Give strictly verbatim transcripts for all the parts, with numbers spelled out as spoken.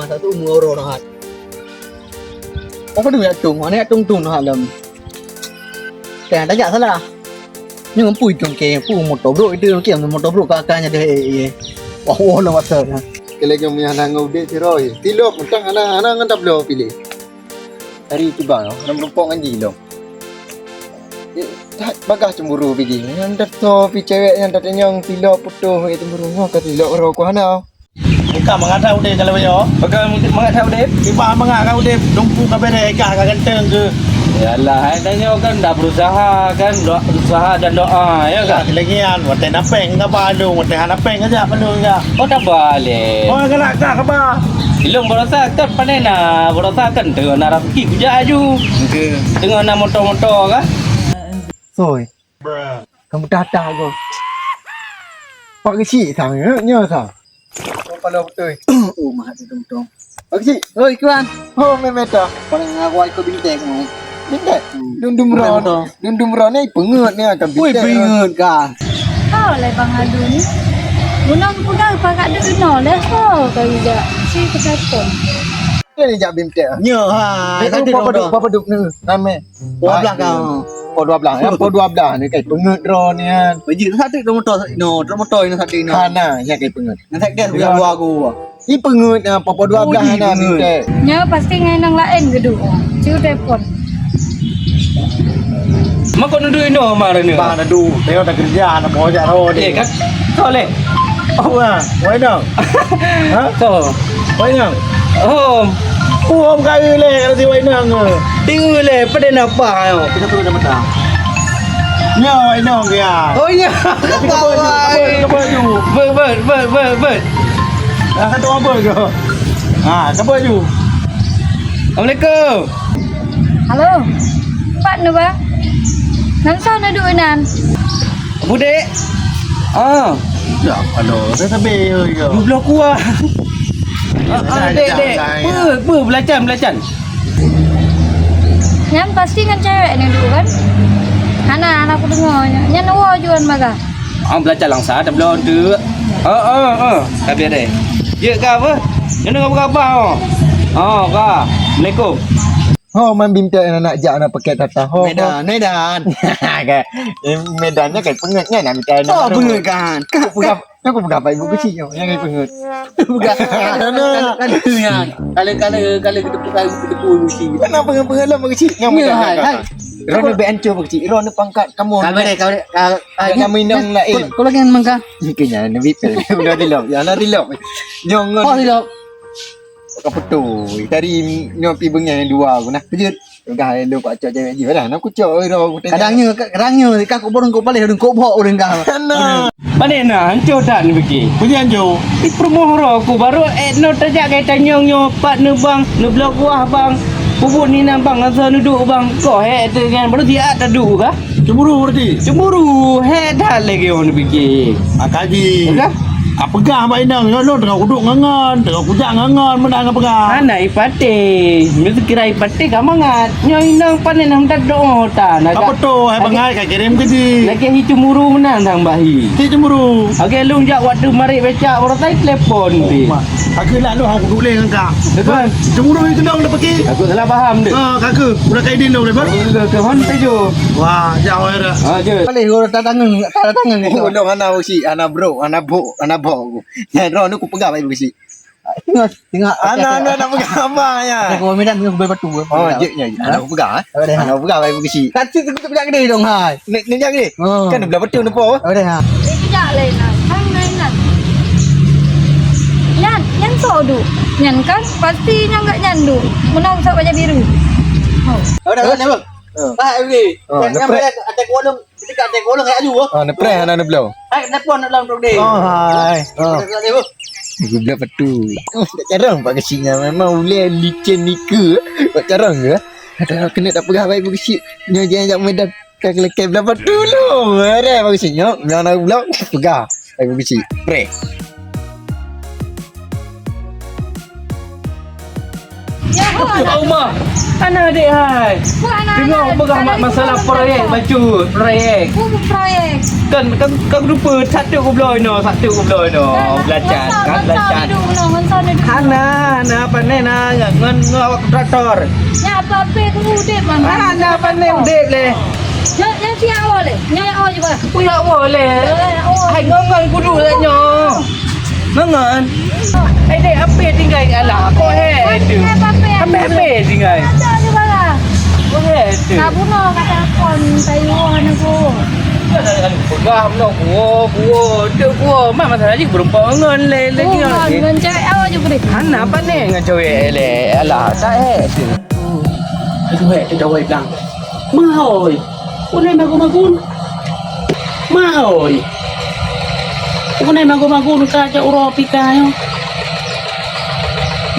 Satu umur orang hat. Apa tu yak tung? Mana yak tung tung hat dalam? Tengah tajak salah. Nyoe pui tong ke, pui motor brok itu, ke motor brok ka, ka nya deh, eh, eh. Wah, wah, lah masa nya. Kele jom yang nang udep si Roy. Tilok, mentang anak, anak ngan tablo pilih. Hari tu bang, anak merumpok ngan jilong. Eh, tak bagah cemburu biji. Yang dah so pi cewek yang dah tenyong tilok putuh, eh, cemburu nyoh ka tilok roh ku hana. Bukan mangat that udeb kalau yo. Bukan mangat that udeb. Tiba mangat ka udeb, lumpu ka bereh, ka, ka ganteng ke. Yalah, hai tanyoe kan dah berusaha kan, doa, usaha dan doa, ya kan? Lagi an, watèe na péng ka ba lôn, watèe hana péng ka jak ba lôn ka. Oh, tak balik. Oh, galak ka, ka ba. Ilong berusaha kan panen na, berusaha kan tengok na rezeki kujak aju. Okey. Tengok na motor-motor kan. Soi. Kamu tatah ko. Pak kecil sang, ya, nya sang. Oh, pala betul. Oh, mahat tu tong-tong. Pak kecil. Oi, Kuan. Oh, memeta. Paling aku ikut bintek mu. Bintek? Hmm. Dundum ron. Dundum ron ni pengut ni akan bintek. Ui, pengut kan. Kau lah Bang Alu ni. Gunong pegang pakat dek ino leh. Oh, kau juga. Si kesatong. Ni jak bintek. Nyo, ha. Dia kan papa duk, papa duk ni. Ramai. Dua belas kau. Pukul dua belas, ya, pukul dua belas ni kai pengeut droe ni kan. Bajik tu satu, dua motor, no, dua motor ni satu ni. Hana, ya kai pengeut. Nanti dia sudah dua aku. Ni pengeut, ya, pukul dua belas ni, pengeut. Nya pasti ngai nang lain geduk. Ciu telepon. Mak kau nuduh Indo kemarin ni? Bang, aduh, dia dah kerja, nak bawa jak roh dia. Eh, kan? Kau leh. Oh, ha. Wai nang. Ha? Kau. Wai nang. Oh. Oh, om kau leh, kalau si wai nang. Tinggal leh, pada napa ayo? Kita turun dah petang. Nyo, wai nang dia. Oh, ya. Tapi kau baju, kau baju, kau baju. Ber, ber, ber, ber, ber. Ah, satu apa kau? Ha, kau baju. Assalamualaikum. Halo. Pat nu, Bang? Nan soe na duek inan? Budek. Ah. Ya, halo. Saya sampai, ya, ya. Dua belas kuah. Ah, ah, dek, dek. Pe, pe, belacan, belacan. Nyan pasti ngon cewek ni dulu kan? Hana, hana aku dengar. Nyan wa juan maga. Ah, belacan langsa, dah belum tu. Ah, ah, ah. Tapi ada. Ya, ka apa? Nyan dengan apa khabar? Oh, ka. Assalamualaikum. Ho, man bimtek anak jak anak pakai tata. Ho, Medan, ho. Medan. Eh, Medan nya kai pengeut nya nak minta. Oh, pengeut kan. Aku pegang, aku pegang pai ibu kecil nya, yang kai pengeut. Bukan. Kalau, kalau, kalau, kalau kita pegang ibu kecil. Kenapa pengeut-pengeut lah kecil? Yang Medan hai, kan. Hai. Ron lebih ancur kecil. Ron ni pangkat kamu. Kabar deh, kabar deh. Kamu inang lain. Kau lagi yang mengka. Kenya ni bipel. Udah dilok. Ya, lah dilok. Jangan. Oh, dilok. Ka beutôi. Dari nyoe pi beungai dua aku nah. Peujeuet. Gah lôn ka cok cewek jih dah. Nah, aku cok oi roh aku tanya. Kadang nyoe, kadang nyoe ka aku burung kok paleh, burung kok bok ureueng gah. Nah. Pane na hancô that neupiké. Peujeuet hancô. Di peurumoh roh aku baru eh no tajak kai tanyong nyoe pat neubang, neublok kuah bang. Peubuet ni na bang, asai neuduek bang. Kok hek teuh nyan baru siat taduek kah? Cemburu berarti? Cemburu, hek that lagèe ureueng pike. Ah, kaji. Ya kan? Ah, peugah bak inong, nyoe lôn teungoh kuduek ngon ngon, teungoh kujak ngon ngon, meunan ngon peugah. Hana ipatéh, meuseukirai ipatéh ka mangat. Nyoe inong panen hana doa ta. Apa tu, hai bangai ka kirim ke di? Lagèe hi cemburu meunan sang bahi. Si cemburu. Oke, lôn jak waktu marit becak, baru tai telepon ti. Kakeuh lah lôn hana kuduek lé ngon kah. Betul. Cemburu itu dong dah pergi. Aku salah paham deh. Ah, kakeuh, udah kayak dindong deh, Bang. Ke hon tejo. Wah, jauh ya dah. Ah, je. Paling orang tak tangan, tak tangan ni. Oh, dong anak usi, anak bro, anak bok, anak bok. Nyan roh ni ku peugah baik beusi. Tengok, tengok. Anak, anak nak peugah abang ya. Aku Medan tengok bel batu. Oh, je nya. Anak aku peugah eh. Anak aku peugah baik beusi. Kacik tu tu pedak gede dong hai. Ni ni jak gede. Kan belah batu ni po. Ada ha. Tidak lain. Hai lain. Nyan, nyan sok du. Nyan kan pasti nyan gak nyan du. Menang sok baja biru. Oh. Ada ada apa? Pak Eri. Oh, yang nampak. Ada kolong, kita ada kolong kayak ayu. Oh, nepreh anak neblo. Hai, telepon nak lawan deh. Oh, hai. Oh. Ada apa? Gubrak petu. Oh, tak carang pak kecilnya memang uleh licin nika. Tak carang ke? Ada kena tak peugah baik bukit. Nyo jangan jak Medan. Ka kelekeh belah petu lu. Ada pak kecilnya. Yang nak blok peugah. Baik bukit. Preh. Nyoe Pak Umar, hana dek hai. Deungoe peugah ma-, masalah proyek bacut, proyek. Proyek. Kan, kan, kan lupa satu kubloe no, satu kubloe no. Belacan, kan belacan. Hana, hana pandai na ngon, ngon awak kontraktor. Nya apa-apa tu udep, Bang. Hana pandai udep leh. Nyoe, nyoe siap awak leh. Nyoe awak juga. Ku ya Allah leh. Hai ngon, ngon kudu lah nyoe. Ngon. Hai dek, apa tinggai alah. Kok hai tu? Apa, apa tinggai? Ada je barang. Kok hai tu? Sabuno kata kon tayu hana ku. Peugah meunoe kuwo, kuwo, tu kuwo. Mak masalah jih berempat ngon le, le. Ngon, ngon cewek awak je boleh. Hana apa ni ngon cewek le? Alah, tak hai tu. Itu hai tu dawai blang. Mahoi. Ulai magun-magun. Maoi. Ulai magun-magun ka jak uroe pika nyoe.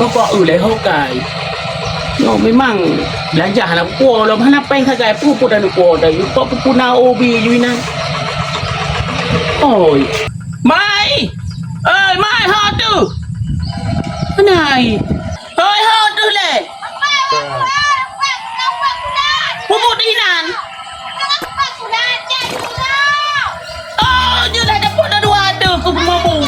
Bapa ulai hokai. Nyoe memang belajar hana kuo lom, hana péng sagai puput dan kuo dan yupak pupuna obi juinan. Oi. Mai. Oi, mai ho tu. Nai. Hoi, ho deuh lé. Pupuk di inan. Oh, nyoe dah dapur dah dua deuh ku peumabung.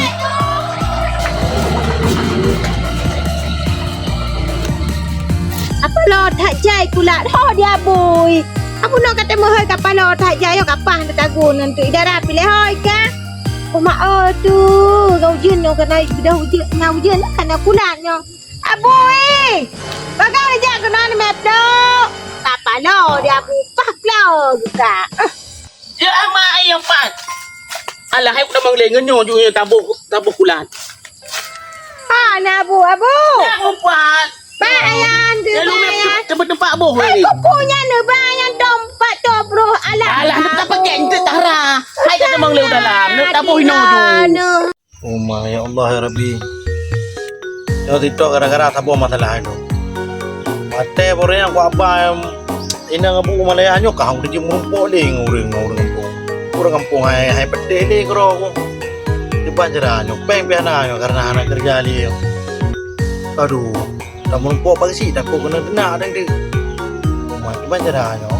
Apa lo that jai kulat ho dia bui. Aku nak kata mohoi kapal lo that jai yo kapah nak tagun untuk idara pilih hoi ka. Uma oh tu gau jin nyo kena dah ujian na ujian kena kulat nyo. Abu eh! Bagai jak keunan mép dok. Papa lo dia aku pah klo juga. Ya ama ayam pat. Alah hai udah mangleng nyoe ju taboh taboh kulat. Ha na abu abu. Ya umpat. Pak ayam tu. Ya lu mép tempat boh ni. Kukunya ne bayang tempat tobroh alah. Alah nak pakai entet tara. Hai tak mangleng dalam. Nak taboh ino ju. Uma, ya Allah, ya Rabbi. Nyoe TikTok gara-gara saboh masalah nyoe. Watèe barô nyang kuaba inong abu Malaya nyoe ka hana jeuet meurumpok lé ngon ureueng, ngon ureueng gampông. Ureueng gampông hai, hai peudeh lé keudroe ku. Diban cara nyoe, péng pih hana nyoe karena hana keureuja lé nyoe. Aduh, dak meurumpok bak geuchik takot keuneuk teunak dang deuh. Uma, diban cara nyoe.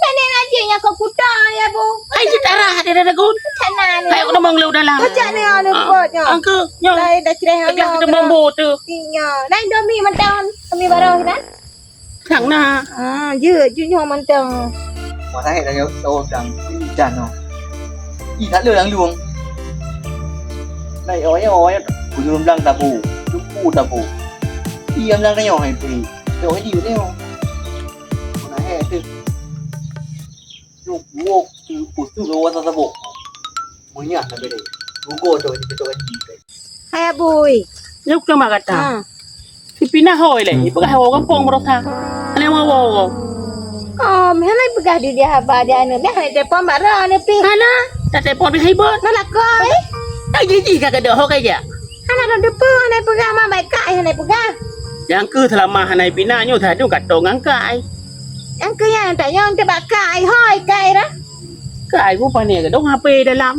Nenek najih nyang keu kuda ya bu. Hai cit arah ada ada gun. Sana ni. Hai aku nembang lu dalam. Bocah ni ada buatnya. Angka nyo. Lai dah cereh. Dah kita mambo tu. Tinya. Lain domi mentang. Kami baru kan. Sang na. Ah, je je nyo mentang. Mana hai dah nyo tahu sang. Ikan no. Ih tak ada lang luang. Lai oh ya oh ya. Bujur blang tabu. Cukup tabu. Iya blang nyo hai pi. Yo hai dia nyo. Mana hai tu. Nyok, nyok, kusuk lawan saboh. Meunyo sabe deh. Rugo tu, itu tu lagi. Hai abui. Nyok nama kata. Ha. Si Pina hoi leh, hmm. Ipeugah hoi gampông berosa. Hana mau wo. Oh, hana peugah di dia haba dia anu. Dah hana telepon bak roh anu pi. Hana, tak telepon pi hibot. Mana koi? Tak jiji ka kado ho ka jak. Hana dong depu, hana peugah ma baik kai, hana peugah. Nyang keu selama hana Pina nyoe sadung katong ngan kai. Nyang keu nyan tanyong teuh bak kai, hoi kai dah. Kai bu pane ka dong H P dalam.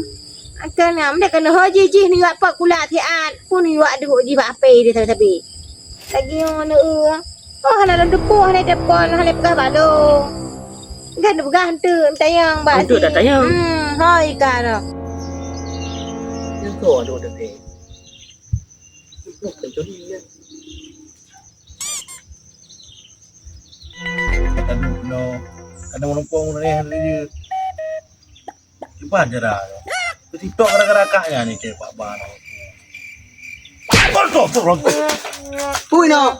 Akan am deh keuneuk ho jih jih nibak pot kulak siat. Pun nibak duek jih bak H P di sabe-sabe. Lagi nyoe neu. Oh hana lôn teupeu, hana telepon, hana peugah balo. Kan peugah henteu tanyong bak si. Henteu dah tanyong. Hmm, hoi ka dah. Nyan tu ada udah teh. Bukan curi ya. Aduh, no. Kadang menumpang ni dia. Cuba aja dah. Keu TikTok gara-gara kah nya ni cewek bak ban. Astagfirullah. Pui no.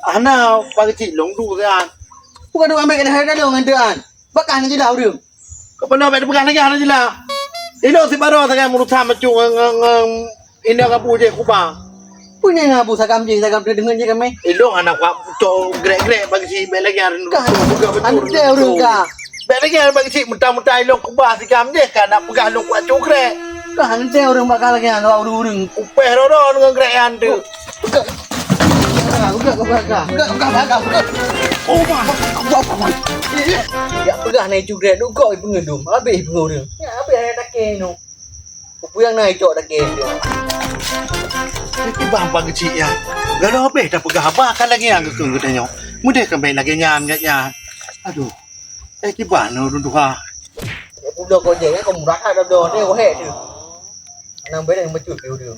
Hana pagi cik long du kan. Bukan duk ambil kena harga dong ngan tu kan. Bakah ngan jelah ureueng. Kau pernah ambil pegang lagi hana jelah. Ino si baru sangat meurusah macam ngan ngan Inong abu jih kuba. Peue nyang abu sagam jih sagam teudeungon jih kami. Ilong anak wak cok grek-grek bagi si bek lagi hari. Kah buka betul. Ante urang kah. Bek lagi hari bagi si muta-muta ilong kuba si gam jih ka nak peugah lôn kuat cok grek. Kah ante urang bakal lagi anak urang-urang. Upeh roro dengan grek yang tu. Buka. Buka, buka, buka, buka. Buka, buka, buka, buka. Oh, mah. Buka, buka, buka. Ya peugah na cok grek tu kok pengendum. Habis pengendum. Ya habis ayat takeh tu. Peue nyang na icok dageng dia? Kiban Pak Geuchik nyan. Galom habéh tapeugah haba ka lagée nyan geukheun geutanyoe. Meudeh ka bék lagée nyan gét nyan. Aduh. Eh, kiban ureuëng tuha. Pulo kojeng, eh, kau murah ada doh ni, wahai tu. Nang beda yang betul dia.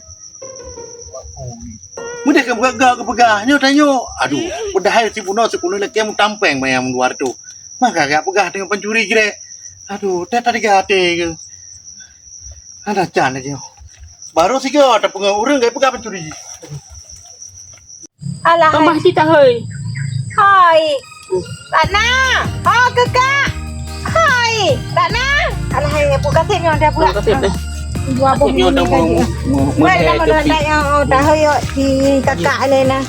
Meudeh ka geupeugah nyoe tanyoe. Aduh, padahai sibunoe sibunoe lakée mutampéng manyang luar tu. Maka gak peugah dengan pencuri jrek. Aduh, teh tadi gak até ke. Ada can lagi. Baru sigoe tapeungoh ureuëng gak peugah pencuri. Alah, tambah hai. Cita, hei. Hai. Ratna. Oh, kekak. Hai. Ratna. Alah, hai, buka sini, udah buka. Buka sini, eh. Dua boh ni dah mau, mau, mau, mau, dah mau, dah, dah, oh, dah, hei, yuk, di kakak ni, nah.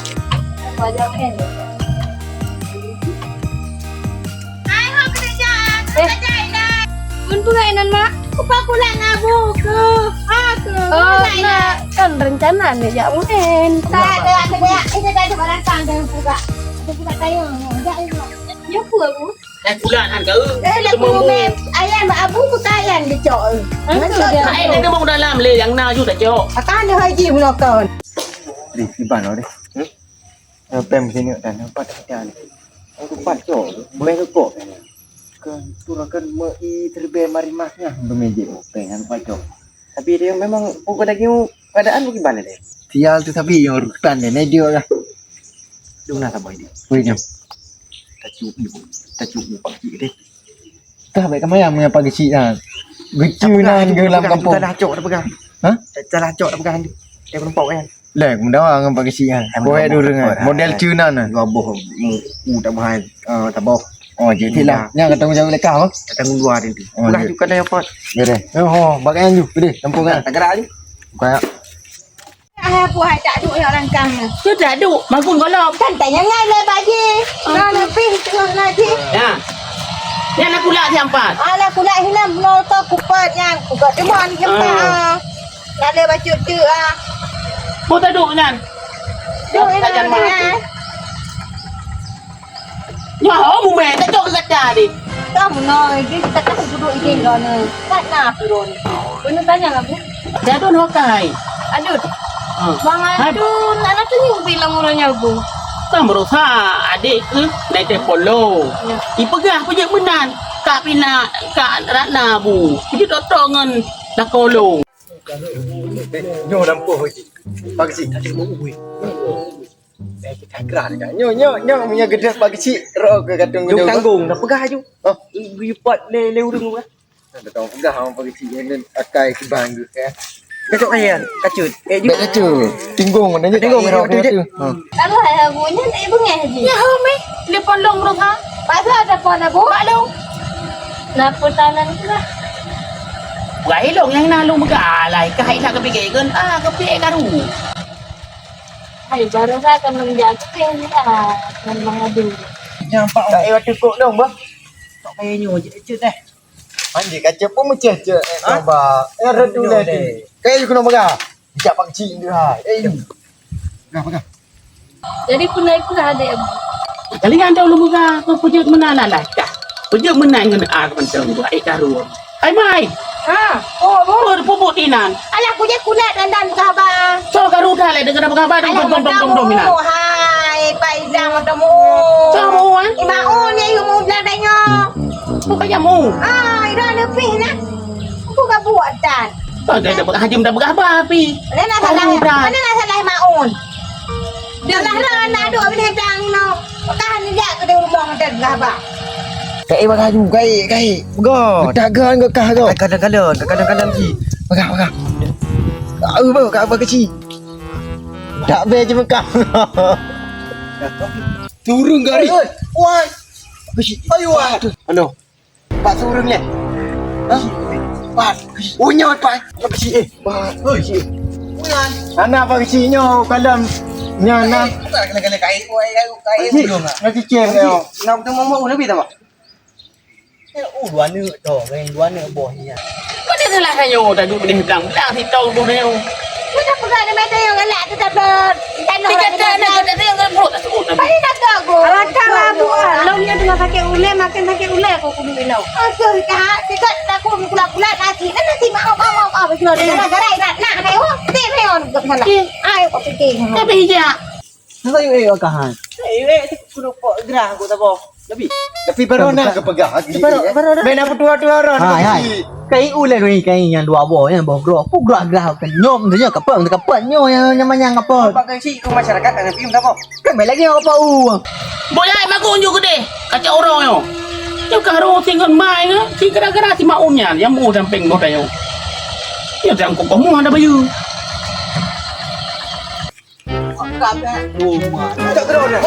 Hai, ho keureuja. Eh. Keureuja inan. Ngon peue inan, Mak? Kupa kulan abu ke? Ha ke? Oh, na kan rencana ni jak main. Tak ada, ada, ada. Ini tadi barang tang dan buka. Aku buka tayang. Jak, jak. Ya, apa, Abu? Eh, kulan kan kau? Eh, lagu rumah. Ayam, Abu, ku tayang dicok. Langsung dia. Hai, dia demam dalam le, yang na ju tak cok. Akan ada haji melakukan. Deh, iban lo deh. Hmm? Eh, pem sini dan nampak tak ada. Aku pacok, main kekok. Kan tu lah kan mei terbe mari mah nah bemejek peng aku pacok. Tapi dia memang pokok lagi keadaan bagaimana deh? Sial tu tapi yang urutan dia ni dia lah. Dong nak sabar dia. Wei jom. Tajuk ni, tajuk ni pakcik deh. Tah baik kemaya punya pagi cik kan. Gecu nan ke dalam kampung. Salah cok dah pegang. Ha? Salah cok dah pegang. Dia nampak kan. Leh, mendawa ngon Pak Geuchik nyan. Eh, boh mendawa, dulu ngon. Model Cina nyan. Dua boh mu, u tak boh hai. Ah, tak boh. Oh, jadi lah. Nyan kata tanggung jawab lekah, oh. Tanggung dua nanti. Oh, ulah juga dah dapat. Ya deh. Oh, oh, bagai nyan ju. Deh, tampung kan. Tak gerak lagi. Bukan. Ah, buah tak duk ya orang kang. Sudah duk, bangun golom. Kan tanya ngai le baji. Nah, lebih tengah ngaji. Ya. Nyan aku lak siampat. Alah, kulak hilang motor kupat nyan. Kukat depan jempa. Ah. Nak ada bacut tu ah. Boh taduk nyan. Duk tak inan jalan. Nyoe ho mumai tak cok kaca di. Kamu noi, dia kita kan duduk di tinggal ni. Tak nak turun. Kena tanya lah, Bu. Jadun hokai. Adut. Ha. Bang Adun, anak tu nyubi lam urangnya, Bu. Kan berusaha adik ke naik polo. Ya. Ipeugah peujeuet meunan. Kak Pina, Kak Ratna, Bu. Peujeuet doktor ngon Dakolo. Nyoe lampu uji. Pagi si. Tadi mau uwi. Eh, kita gerak dekat. Nyoe, nyoe, nyoe punya gedek pagi si. Roh ke katung gedek. Tanggung, dah peugah aju. Oh, geuyupat le le urang peugah. Dah tahu peugah orang pagi si ni akai kibang tu ya. Kacok ayan, kacut. Eh, ju. Bek kacut. Tinggung mana je. Tinggung roh tu je. Ha. Kalau hai abu nyan, eh, bengeh je. Ya, ho meh. Dia pondong roh ha. Pasal ada pon abu? Maklum. Napa tangan tu lah. Bukai long nyang na long beuka alai ka hai nak kepikir kan ah kepikir karu. Hai baru sa kan menjadi ni ah kan mengadu. Nampak tak eh waktu kok long bah. Tak payah nyoe je cut eh. Anjir kacau pun mecah cut eh coba. Eh retu lah tu. Kayak you kena megah. Bijak pak kecil tu ha. Eh you. Nah pegang. Jadi pulai pula adek. Kali anda ulun muka, kau pejut meunan lah dah. Pejut meunan ngon a mantong buat ai karu. Hai mai. Ha, oh, oh. Pur pupuk tinan. Alah kujak kulat dan dan kaba. So karu dah le dengan kaba dong dong dong dong dong minan. Hai, Pak Izam ketemu. Kamu ah. Imaun ya ilmu beladannya. Bukan jamu. Ah, ira lebih nah. Aku gak buat dan. Pakai dapat haji mendapat apa api? Mana nak salah? Mana nak salah Maun? Dah lah dah nak duk binatang ni mau. Pekan ni jak ke rumah dan gabah. Kai bagah ju, kai, kai. Pegah. Getak gan ke kah tu? Kadang-kadang, kadang-kadang ji. Pegah, pegah. Kau apa, kau apa kecil? Tak be je pegah. Turun gari. Wan. Kecil. Ayo, wan. Halo. Pat ureueng nyan? Hah? Pat. Unyot pat. Apa kecil eh? Pat. Oi. Uyan. Ana apa kecil nyo kalam nyan nah. Bukan kena-kena kain, oi, kain, kain Kecil. Belum ah. Nak cicing kau. Nak ketemu mak Nabi tak? Oh, dua anak tu, kan dua anak boh ni. Mana salah kayu tak duduk di belang-belang si tong boh kayu. Kita pegang di mata yang galak tu tak ber. Tanah. Tiga tanah tak ada yang perut tak sebut. Apa ni nak tahu? Alangkah lah buah. Long nya tengah sakit ulai, makin sakit ulai aku kudu ilau. Aduh, dah, tiga takut pula-pula nasi. Kan nasi maaf, maaf, maaf, maaf. Gara-gara nak, nak, nak, oh, tim. Ayo, buka sana. Ayo, kau pergi. Tapi hijak. Masa yuk, eh, kahan. Eh, eh, tu kudu pok gerah aku tak apa. Tapi, tapi baru nak kepegang lagi. Baru, baru dah. Main apa tua-tua orang. Hai, hai. Kai ulai ni, kai yang dua boh, yang boh groh. Aku gerah-gerah kan. Nyom tu je, kapot, kapot. Nyo yang, yang manyang kapot. Pakai si tu masyarakat, tapi tak apa. Kan main lagi apa u. Boy ai magun ju keudeh, kacau orang nyoe. Nyoe ka roh si ngon mai nyoe, si gara-gara si Maun nyan nyang mu sampéng boh tanyoe. Nyoe teuangkot kamoe hana bayeue. Cok keudroe dah.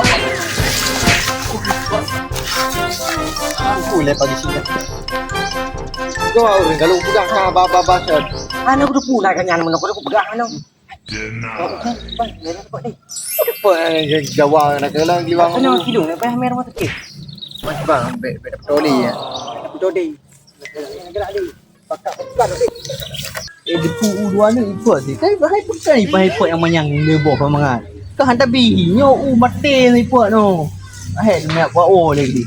Aku le pagi sini. Kau urang kalau pegang ha ba ba ba. Ana kudu pula kan nyan meunan kudu pegang anu. Apa yang Jawa nak kelang liwang. Kena kilo nak payah merah mata ke. Mas bang, bek bek dapat oli ya. Dapat oli. Gerak ni. Pakak pakak ni. Eh, depu u dua ni ikut ni. Kai bahai pun kai bahai pot yang manyang leboh pamangan. Kau hantar bih nyo u mate ni pot no. Ahai nak buat o lagi.